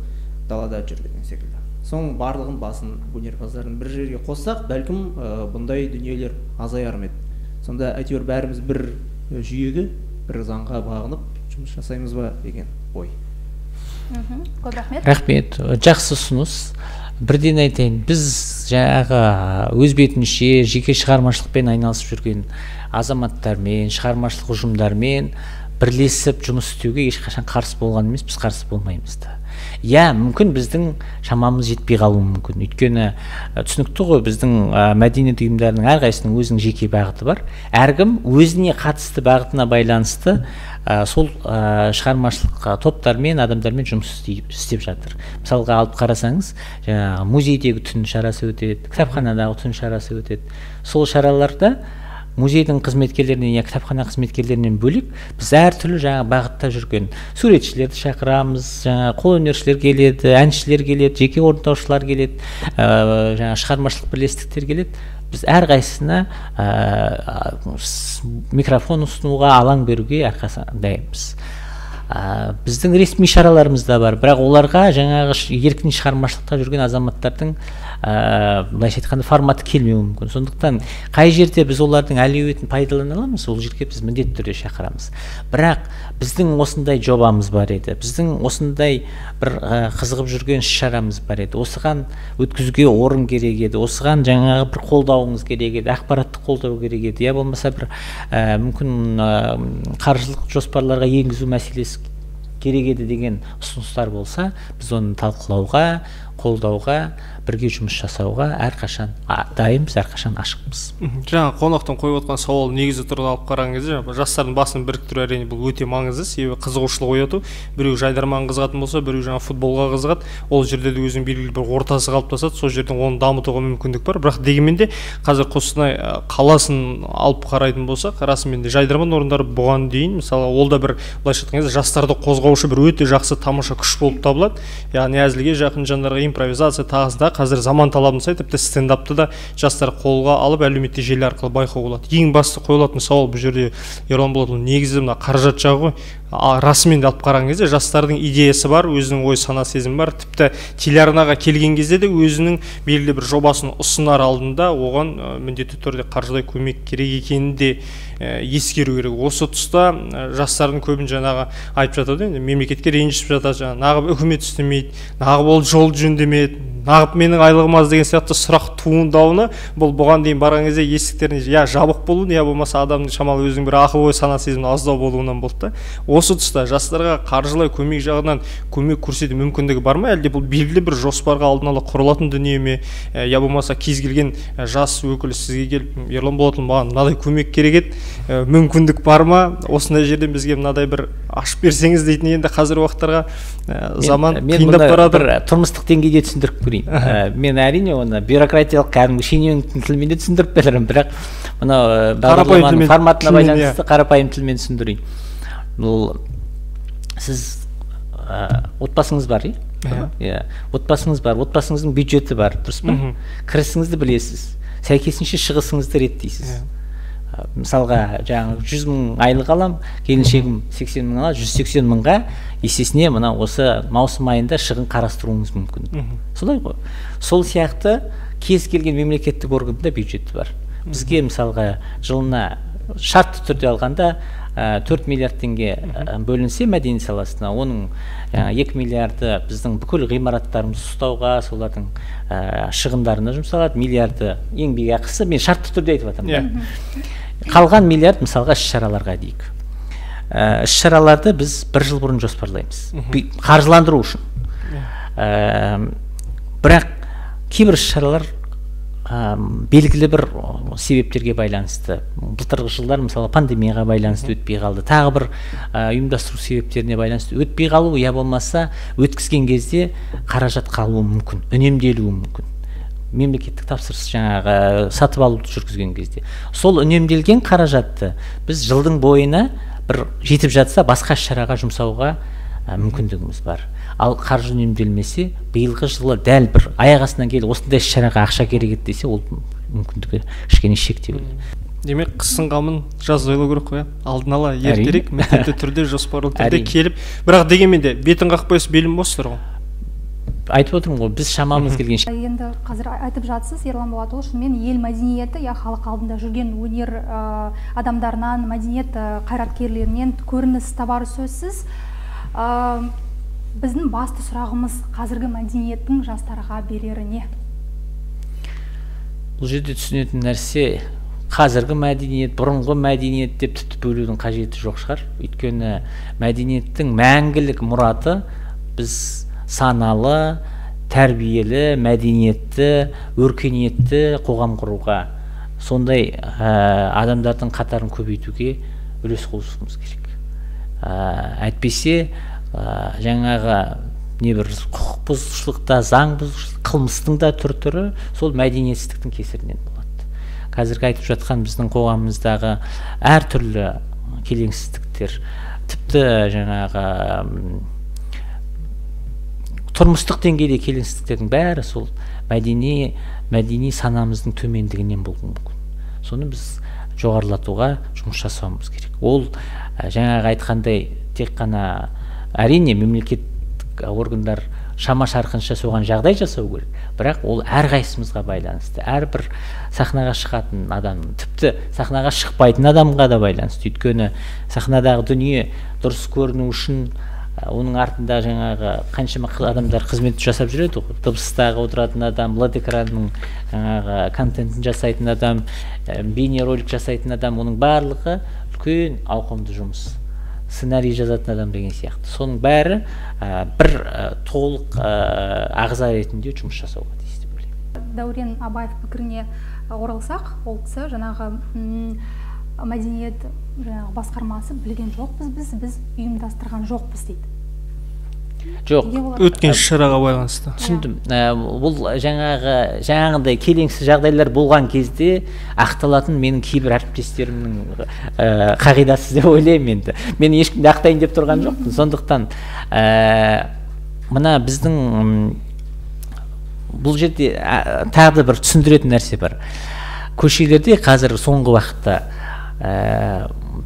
далада жүр деген секілді. Соның барлығын басын өнерпаздарын бір жерге қоссақ, бәлкім бұндай дүниелер азаяр ма еді. Сонда әйтеуір бәріміз бір жүйеге, бір заңға бағынып жұмыс жасаймыз ба деген ой. Көп рахмет. Рахмет, жақсы ұсыныс. Бірден айтайын, біз жаңағы өз бетінше жеке шығармашылықпен айналысып жүрген азаматтармен, шығармашылық ұжымдармен бірлесіп жұмыс істеуге ешқашан қарсы болған емес, біз қарсы болмаймыз да. Иә, мүмкін біздің шамамыз жетпей қалуы мүмкін. Өйткені түсінікті ғой, біздің мәдениет ұйымдарының әрқайсысының өзінің жеке бағыты бар. Әркім өзіне қатысты бағытына байланысты сол шығармашылық топтармен, адамдармен жұмыс істеп жатыр. Мысалға алып қарасаңыз, жаңағы музейдегі түн шарасы өтеді, кітапханадағы түн шарасы өтеді. Сол шараларда музейдің қызметкерлерінен, я кітапхана қызметкерлерінен бөлек, біз әртүрлі жаңа бағытта жүрген суретшілерді шақырамыз, жаңа қолөнершілер келеді, әншілер келеді, жеке орындаушылар келеді, жаңа шығармашылық бірлестіктер келеді. Біз әрқайсысына микрофон ұсынуға, алаң беруге әрқашан дайынбыз. Біздің ресми шараларымыз да бар, бірақ оларға жаңағы еркін шығармашылықта жүрген азаматтардың былайша айтқанда форматы келмеуі мүмкін. Сондықтан қай жерде біз олардың әлеуетін пайдалана аламыз, ол жерге біз міндетті түрде шақырамыз. Бірақ біздің осындай жобамыз бар еді, біздің осындай бір қызығып жүрген іс-шарамыз бар еді, осыған өткізуге орын керек еді, осыған жаңағы бір қолдауыңыз керек еді, ақпараттық қолдау керек еді, я болмаса бір мүмкін қаржылық жоспарларға енгізу мәселесі керек еді деген ұсыныстар болса, біз оны талқылауға, қолдауға, бірге жұмыс жасауға әрқашан дайынбыз, әрқашан ашықпыз. Жаңа қонақтан қойып отқан сауал негізі тұрғыдан алып қараған кезде, жастардың басын біріктіру әрине бұл өте маңызды, себебі қызығушылық ояту. Біреу жайдарман қызығатын болса, біреу жаңа футболға қызығады, ол жерде де өзінің белгілі бір ортасы қалыптасады, сол жерден оны дамытуға мүмкіндік бар. Бірақ дегенмен де қазір Қостанай қаласын алып қарайтын болсақ, расымен де жайдарман орындары бұған дейін, мысалы, ол да бір былайша айтқан кезде жастарды қозғаушы бір өте жақсы тамаша күш болып табылады. Яғни әзілге жақын жандарға импровизация тағысында қазір заман талабына сай тіпті стендапты да жастар қолға алып әлеуметтік желі арқылы байқауға болады. Ең басты қойылатын сауал бұл жерде, Ерлан Болатұлы, негізі мына қаражат жағы ғой. Расымен де алып қараған кезде жастардың идеясы бар, өзінің ой сана сезімі бар. Тіпті телеарнаға келген кезде де өзінің белгілі бір жобасын ұсынар алдында оған міндетті түрде қаржылай көмек керек екенін де ескеру керек. Осы тұста жастардың көбін жаңағы айтып жатады, енді мемлекетке ренжісіп жатады, жаңағы нағып үкімет істемейді, нағып ол жол жөндемеді, нағып менің айлығым аз деген сияқты сұрақ туындауына бұл бұған дейін барған кезде есіктеріне я жабық болуын, я болмаса адамның шамалы өзінің бір ақыл ой сана сезімінің аздау болуынан болды да. Осы тұста жастарға қаржылай көмек жағынан көмек көрсету мүмкіндігі бар ма, әлде бұл белгілі бір жоспарға алдын ала құрылатын дүние ме, я болмаса кез келген жас өкілі сізге келіп, Ерлан Болатұлы, маған мынадай көмек керек еді, мүмкіндік бар ма, осындай жерден бізге мынадай бір ашып берсеңіз дейтін, енді қазіргі уақыттарға заман қиындап барады. Бір тұрмыстық деңгейде түсіндіріп көрейін. Мен әрине оны бюрократиялық кәдімгі шенеуніктің тілімен де түсіндіріп беремін, бірақ мынау бағдарламаның форматына байланысты қарапайым тілмен түсіндірейін. Бұл сіз Отбасыңыз бар, иә? Отбасыңыз бар, отбасыңыздың бюджеті бар, дұрыс па? Кірісіңізді білесіз, сәйкесінше шығысыңызды реттейсіз. Мысалға, жаңағы 100 мың айлық алам, келіншегім 80 мың алады, 180 мыңға есесіне мына осы маусым айында шығын қарастыруыңыз мүмкін. Солай ғой. Сол сияқты кез келген мемлекеттік органда бюджеті бар. Бізге мысалға жылына шартты түрде алғанда 4 миллиард теңге бөлінсе мәдениет саласына, оның 2 миллиарды біздің бүкіл ғимараттарымызды ұстауға, солардың шығындарына жұмсалады, миллиарды еңбек ақысы, мен шартты түрде айтып жатырмын. Қалған миллиард мысалға іс-шараларға дейік. Іс-шараларды біз бір жыл бұрын жоспарлаймыз, қаржыландыру үшін. Бірақ кейбір іс-шаралар белгілі бір себептерге байланысты, былтырғы жылдар мысалы пандемияға байланысты өтпей қалды, тағы бір ұйымдастыру себептеріне байланысты өтпей қалу, я болмаса өткізген кезде қаражат қалуы мүмкін, үнемделуі мүмкін. Мемлекеттік тапсырыс жаңағы сатып алуды жүргізген кезде сол үнемделген қаражатты біз жылдың бойына бір жетіп жатса басқа іс-шараға жұмсауға мүмкіндігіміз бар. Ал қаржы үнемделмесе, биылғы жылы дәл бір аяқ астынан келіп осындай іс-шараға ақша керек еді десе, ол мүмкіндігі кішкене шектеулі. Демек, қыстың қамын жазда ойлау керек қой, алдын ала ертерек, міндетті түрде, жоспарлы түрде келіп, бірақ дегенмен де бетін қақпайсыз, белін босыр ғой. Айтып отырмын ғой, біз шамамыз келгенше. Енді қазір айтып жатсыз, Ерлан Болатұлы, шынымен ел мәдениеті, я халық алдында жүрген өнер адамдарынан, мәдениет қайраткерлерінен көрініс табары сөзсіз. Біздің басты сұрағымыз қазіргі мәдениеттің жастарға берері не? Бұл жерде түсінетін нәрсе, қазіргі мәдениет, бұрынғы мәдениет деп тіпті бөлудің қажеті жоқ шығар. Өйткені мәдениеттің мәңгілік мұраты біз саналы, тәрбиелі, мәдениетті, өркениетті қоғам құруға, сондай адамдардың қатарын көбейтуге үлес қосуымыз керек. Әйтпесе жаңағы небір құқық бұзушылықта, заң бұзушылық, қылмыстың да түр-түрі сол мәдениетсіздіктің кесірінен болады. Қазіргі айтып жатқан біздің қоғамымыздағы әртүрлі келеңсіздіктер, тіпті жаңағы тұрмыстық деңгейде келеңсіздіктердің бәрі сол мәдени санамыздың төмендігінен болуы мүмкін. Соны біз жоғарылатуға жұмыс жасауымыз керек. Ол жаңағы айтқандай тек қана әрине мемлекеттік органдар шама шарқынша соған жағдай жасау керек, бірақ ол әрқайсымызға байланысты, әрбір сахнаға шығатын адам, тіпті сахнаға шықпайтын адамға да байланысты. Өйткені сахнадағы дүние дұрыс көріну үшін оның артында жаңағы қаншама адамдар қызмет жасап жүреді ғой. Дыбыстағы отыратын адам, LED экранның жаңағы контентін жасайтын адам, бейнеролик жасайтын адам, оның барлығы үлкен ауқымды жұмыс. Сценарий жазатын адам деген сияқты. Соның бәрі бір толық ағза ретінде жұмыс жасауға тиіс деп ойлаймын. Дәурен Абаев пікіріне оралсақ, ол кісі жаңағы мәдениет жаңағы басқармасы білген жоқпыз, біз ұйымдастырған жоқпыз дейді. Жоқ, өткен шараға байланысты. Түсіндім. Бұл жаңағындай келеңсіз жағдайлар болған кезде ақталатын менің кейбір әріптестерімнің қағидасы деп ойлаймын енді. Мен ешкімді ақтайын деп тұрған жоқпын. Сондықтан мына біздің бұл жерде тағы да бір түсіндіретін нәрсе бар. Көшелерде қазір соңғы уақытта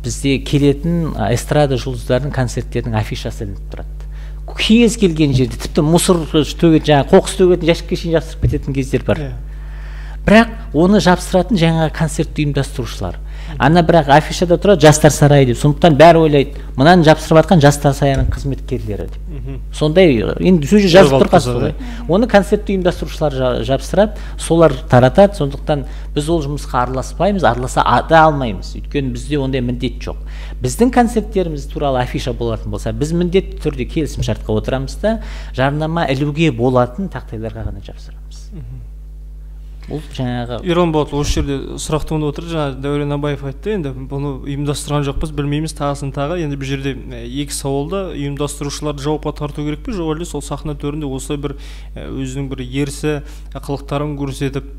бізде келетін эстрада жұлдыздарының концерттерінің афишасы ілініп тұрады. Кез келген жерде, тіпті мусор төгетін, жаңағы қоқыс төгетін жәшікке шейін жапсырып кететін кездер бар. Бірақ оны жапсыратын жаңағы концертті ұйымдастырушылар. Ана бірақ афишада тұрады жастар сарайы деп. Сондықтан бәрі ойлайды, мынаны жапсырып жатқан жастар сарайының қызметкерлері деп. Сондай енді сөзі жазып тұрған солай. Оны концертті ұйымдастырушылар жапсырады, солар таратады. Сондықтан біз ол жұмысқа араласпаймыз, араласа да алмаймыз. Өйткені бізде ондай міндет жоқ. Біздің концерттеріміз туралы афиша болатын болса, біз міндетті түрде келісімшартқа отырамыз да, жарнама ілуге болатын тақтайларға ғана жапсырамыз. Бұл жаңағы Ерлан Болатұлы, осы жерде сұрақ туындап отыр. Жаңа Дәурен Абаев айтты, енді бұны ұйымдастырған жоқпыз, білмейміз, тағысын тағы. Енді бұл жерде екі сауалда ұйымдастырушыларды жауапқа тарту керек пе, жоқ әлде сол сахна төрінде осылай бір өзінің бір ерсі қылықтарын көрсетіп,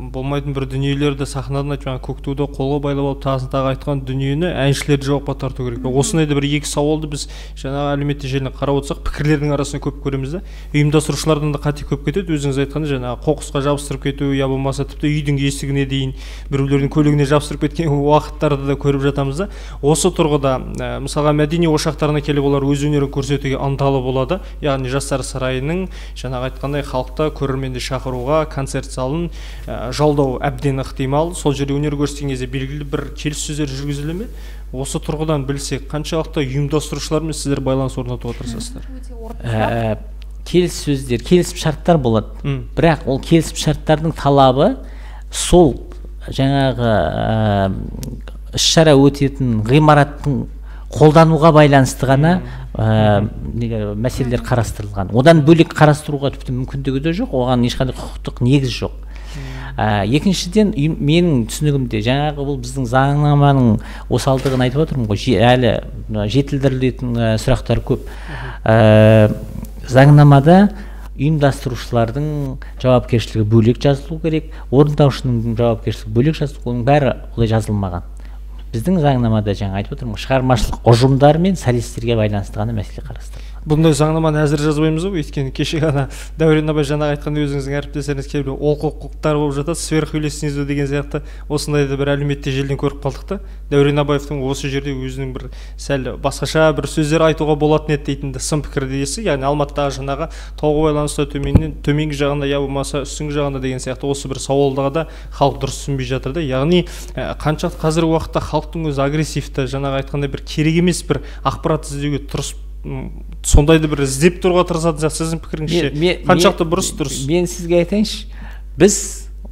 болмайтын бір дүниелерді сахнадан айтып, жаңа көк туды қолға байлап алып, тағысын тағы айтқан дүниені әншілерді жауапқа тарту керек пе? Осындай да бір екі сауалды біз жаңағы әлеуметтік желіні қарап отырсақ, пікірлердің арасында көп көреміз да. Ұйымдастырушылардан да қате көп кетеді, өзіңіз айтқандай, жаңағы қоқысқа жабыстырып кету, я болмаса тіпті үйдің есігіне дейін біреулердің көлігіне жабыстырып кеткен уақыттарды да көріп жатамыз да. Осы тұрғыда мысалға мәдени ошақтарына келіп олар өз өнерін көрсетуге ынталы болады, яғни Жастар сарайының жаңағы айтқандай халықта көрерменді шақыруға концерт залын жалдау әбден ықтимал. Сол жерде өнер көрсеткен кезде белгілі бір келіссөздер жүргізіле ме? Осы тұрғыдан білсек, қаншалықты ұйымдастырушылармен сіздер байланыс орнатуға тырысасыздар? Келіссөздер, келісім шарттар болады. Бірақ ол келісім шарттардың талабы сол жаңағы іс-шара өтетін ғимараттың қолдануға байланысты ғана мәселелер қарастырылған. Одан бөлек қарастыруға тіпті мүмкіндігі де жоқ, оған ешқандай құқықтық негіз жоқ. Екіншіден, менің түсінігімде жаңағы бұл біздің заңнаманың осалдығын айтып отырмын ғой, әлі жетілдірілетін сұрақтар көп. Заңнамада ұйымдастырушылардың жауапкершілігі бөлек жазылу керек, орындаушының жауапкершілігі бөлек жазылу, оның бәрі олай жазылмаған. Біздің заңнамада жаңа айтып отырмын, шығармашылық ұжымдар мен солистерге байланысты ғана мәселе қарастырылған. Бұндай заңнаманы әзір жазбаймыз ғой, өйткені кеше ғана Дәурен Абай жаңағы айтқан өзіңіздің әріптестеріңіз кейбір олқылықтар болып жатады, сверху или снизу деген сияқты осындай да бір әлеуметтік желіден көріп қалдық та. Дәурен Абаевтың осы жерде өзінің бір сәл басқаша бір сөздер айтуға болатын еді дейтін сын пікірді есі, яғни Алматыдағы жаңағы тауға байланысты төменгі жағында я болмаса үстіңгі жағында деген сияқты осы бір сауалдыға да халық дұрыс түсінбей жатыр да. Яғни қаншалықты қазіргі уақытта халықтың өзі агрессивті, жаңағы айтқандай бір керек емес бір ақпарат іздеуге тырысып, сондайды бір іздеп тұруға тырысатын сияқты. Сіздің пікіріңізше қаншалықты бұрыс, дұрыс? Мен сізге айтайыншы, біз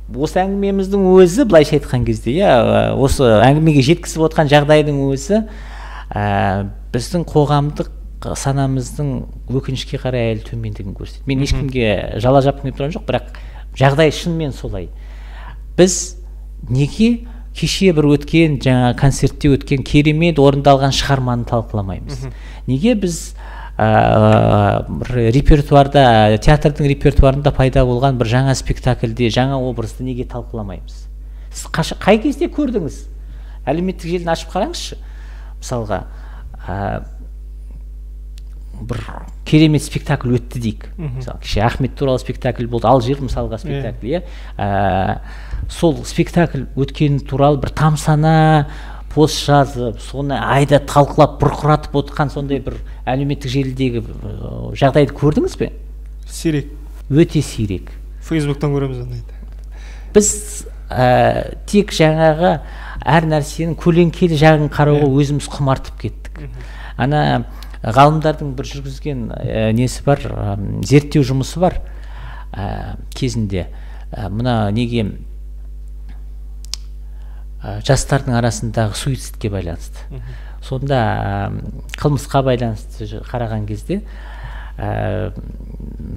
осы әңгімеміздің өзі былайша айтқан кезде, иә, осы әңгімеге жеткізіп отқан жағдайдың өзі біздің қоғамдық санамыздың өкінішке қарай әлі төмендігін көрсетеді. Мен ешкімге жала жапқым келіп тұрған жоқ, бірақ жағдай шынымен солай. Біз неге кеше бір өткен жаңа концертте өткен керемет орындалған шығарманы талқыламаймыз? Неге біз бір репертуарда, театрдың репертуарында пайда болған бір жаңа спектакльде, жаңа образды неге талқыламаймыз? Сіз қай кезде көрдіңіз? Әлеуметтік желіні ашып қараңызшы. Мысалға, бір керемет спектакль өтті дейік. Мысалы, кеше Ахмет туралы спектакль болды, Алжир мысалға спектакль, иә. Сол спектакль өткен туралы бір тамсана пост жазып, соны айда талқылап, бұрқыратып отқан сондай бір әлеуметтік желідегі жағдайды көрдіңіз бе? Сирек. Өте сирек. Фейсбуктан көреміз ондайды. Біз тек жаңағы әр нәрсенің көлеңкелі жағын қарауға өзіміз құмартып кеттік. Ана ғалымдардың бір жүргізген несі бар, зерттеу жұмысы бар кезінде. Мына неге жастардың арасындағы суицидке байланысты. Сонда қылмысқа байланысты қараған кезде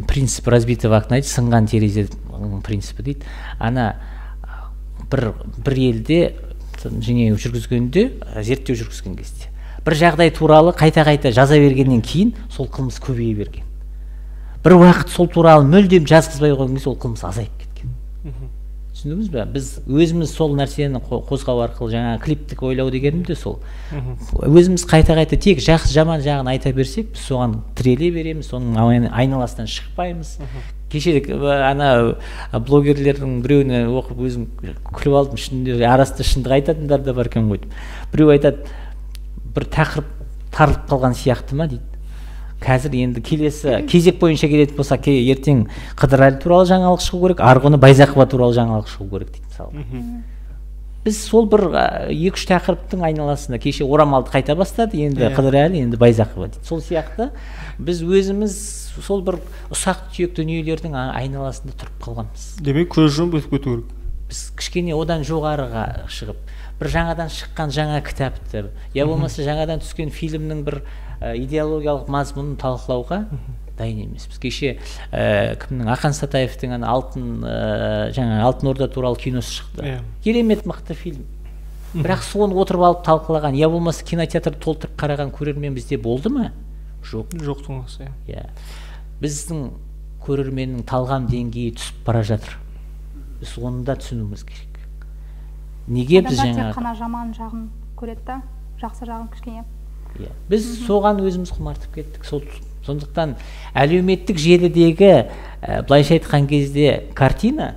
принцип разбитого окна дейді, сынған терезе принципі дейді. Ана бір елде және жүргізгенде, зерттеу жүргізген кезде бір жағдай туралы қайта-қайта жаза бергеннен кейін сол қылмыс көбейе берген. Бір уақыт сол туралы мүлдем жазғызбай қойған кезде ол қылмыс азайып кеткен. Түсіндіңіз бе? Біз өзіміз сол нәрсені қозғау арқылы жаңа клиптік ойлау дегенім де сол. Өзіміз қайта-қайта тек жақсы жаман жағын айта берсек, біз соған тіреле береміз, соның айналасынан шықпаймыз. Кеше ана блогерлердің біреуіне оқып өзім күліп алдым, шынында арасында шындық айтатындар да бар екен ғой деп. Біреу айтады, бір тақырып тарылып қалған сияқты ма дейді. Қазір енді келесі кезек бойынша келетін болса, ертең Қыдырәлі туралы жаңалық шығу керек, арғы күні Байзақова туралы жаңалық шығу керек дейді мысалы. Біз сол бір екі-үш тақырыптың айналасында кеше орамалды қайта бастады, енді Қыдырәлі, енді Байзақова дейді. Сол сияқты біз өзіміз сол бір ұсақ түйек дүниелердің айналасында тұрып қалғанбыз. Демек көз жұмып өтіп кету керек. Біз кішкене одан жоғарыға шығып, бір жаңадан шыққан жаңа кітапты, я болмаса жаңадан түскен фильмнің бір идеологиялық мазмұнын талқылауға Дайын емеспіз. Кеше кімнің, Ақан Сатаевтың ана алтын жаңа Алтын Орда туралы киносы шықты. Керемет мықты фильм. Бірақ соны отырып алып талқылаған, я болмаса кинотеатрды толтырып қараған көрермен бізде болды ма? Жоқ. Жоқтың қасы. Иә. Біздің көрерменнің талғам деңгейі түсіп бара жатыр. Біз оны да түсінуіміз керек. Неге біз жаңағы тек қана жаман жағын көреді да, жақсы жағын кішкене. Иә. Біз соған өзіміз құмартып кеттік. Сондықтан әлеуметтік желідегі, былайша айтқан кезде, картина,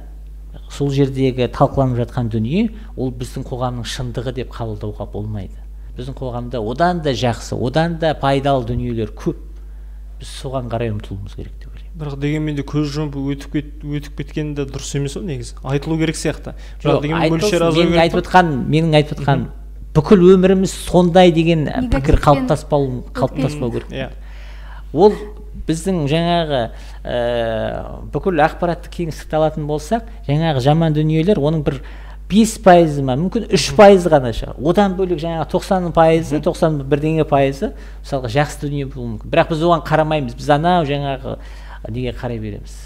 сол жердегі талқыланып жатқан дүние, ол біздің қоғамның шындығы деп қабылдауға болмайды. Біздің қоғамда одан да жақсы, одан да пайдалы дүниелер көп. Біз соған қарай ұмтылуымыз керек деп ойлаймын. Бірақ дегенмен де көз жұмып өтіп кеткен де дұрыс емес ол негізі. Айтылу керек сияқты. Бірақ дегенмен мөлшер азаю керек. Менің айтып отқан бүкіл өміріміз сондай деген пікір қалыптаспау керек. Ол біздің жаңағы бүкіл ақпараттық кеңістікті алатын болсақ, жаңағы жаман дүниелер оның бір 5% ма, мүмкін 3% ғана шығар. Одан бөлек жаңағы 90%, 90 бірдеңе пайызы мысалға жақсы дүние болуы мүмкін. Бірақ біз оған қарамаймыз. Біз анау жаңағы неге қарай береміз.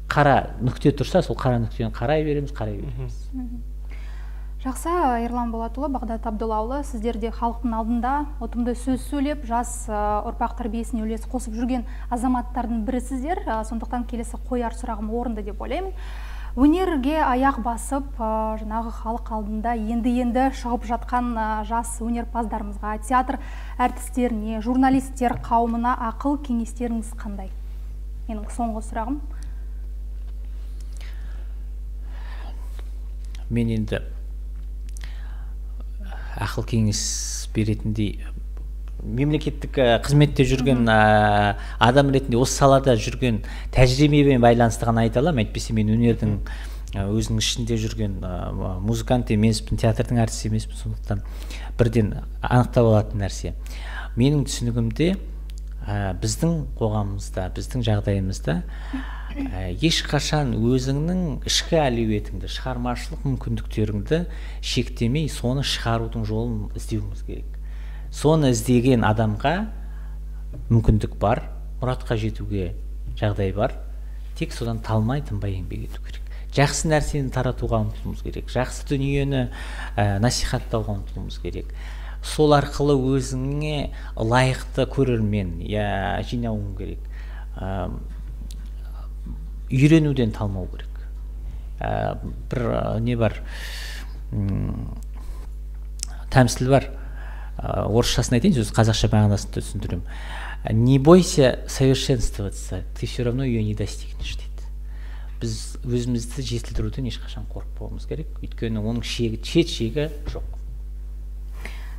Қара нүкте тұрса, сол қара нүктені қарай береміз, қарай береміз. Жақсы, Ерлан Болатұлы, Бағдат Абдуллаұлы, сіздер де халықтың алдында ұтымды сөз сөйлеп, жас ұрпақ тәрбиесіне үлес қосып жүрген азаматтардың бірісіздер. Сондықтан келесі қояр сұрағым орынды деп ойлаймын. Өнерге аяқ басып, жаңағы халық алдында енді-енді шығып жатқан жас өнерпаздарымызға, театр әртістеріне, журналистер қауымына ақыл кеңестеріңіз қандай? Менің соңғы сұрағым. Мен енді ақыл кеңес беретіндей мемлекеттік қызметте жүрген адам ретінде, осы салада жүрген тәжірибемен байланысты ғана айта аламын. Әйтпесе мен өнердің өзінің ішінде жүрген музыкант емеспін, театрдың әртісі емеспін, сондықтан бірден анықтап алатын нәрсе. Менің түсінігімде, біздің қоғамымызда, біздің жағдайымызда ешқашан өзіңнің ішкі әлеуетіңді, шығармашылық мүмкіндіктеріңді шектемей, соны шығарудың жолын іздеуіміз керек. Соны іздеген адамға мүмкіндік бар, мұратқа жетуге жағдай бар. Тек содан талмай, тынбай еңбек ету керек. Жақсы нәрсені таратуға ұмтылуымыз керек, жақсы дүниені насихаттауға ұмтылуымыз керек. Сол арқылы өзіңе лайықты көрермен жинауың керек. Үйренуден талмау керек. Бір не бар, тәмсіл бар, орысшасын айтайын, сөз қазақша мағынасын түсіндіремін. Не бойся совершенствоваться, ты все равно ее не достигнешь дейді. Біз өзімізді жетілдіруден ешқашан қорықпауымыз керек, өйткені оның шегі, шет шегі жоқ.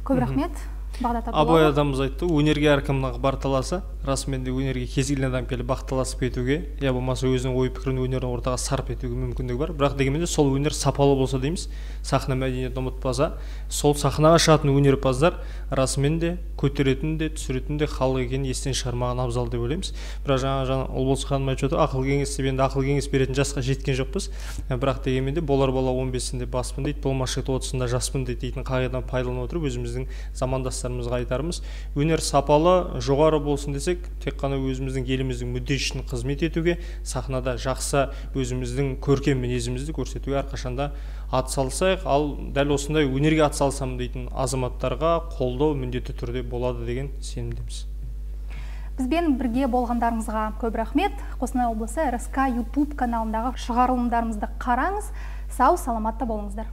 Көп рахмет, Бағдат Абдуллаұлы. Абай атамыз айтты, өнерге әркімнің бар таласы, расымен де өнерге кез келген адам келіп бақ таласып кетуге, я болмаса өзінің ой пікірін өнердің ортаға сарп етуге мүмкіндігі бар. Бірақ дегенмен де сол өнер сапалы болса дейміз, сахна мәдениетін ұмытпаса, сол сахнаға шығатын өнерпаздар расымен де көтеретін де түсіретін де халық екенін естен шығармаған абзал деп ойлаймыз. Бірақ жаңа Ұлболсын ханым айтып жатыр, ақыл кеңес деп, енді ақыл кеңес беретін жасқа жеткен жоқпыз. Бірақ дегенмен де болар бала 15-інде баспын дейді, болмас жігіт 30-ында жаспын дейді дейтін қағиданы пайдалана отырып өзіміздің замандастарымызға айтарымыз, өнер сапалы, жоғары болсын десек, тек қана өзіміздің еліміздің мүддесі үшін қызмет етуге, сахнада жақсы өзіміздің көркем мінезімізді көрсетуге әрқашанда ат салсайық. Ал дәл осындай өнерге ат салсам дейтін азаматтарға қолдау міндетті түрде болады деген сенімдеміз. Бізбен бірге болғандарыңызға көп рахмет. Қостанай облысы РСК YouTube каналындағы шығарылымдарымызды қараңыз. Сау саламатта болыңыздар.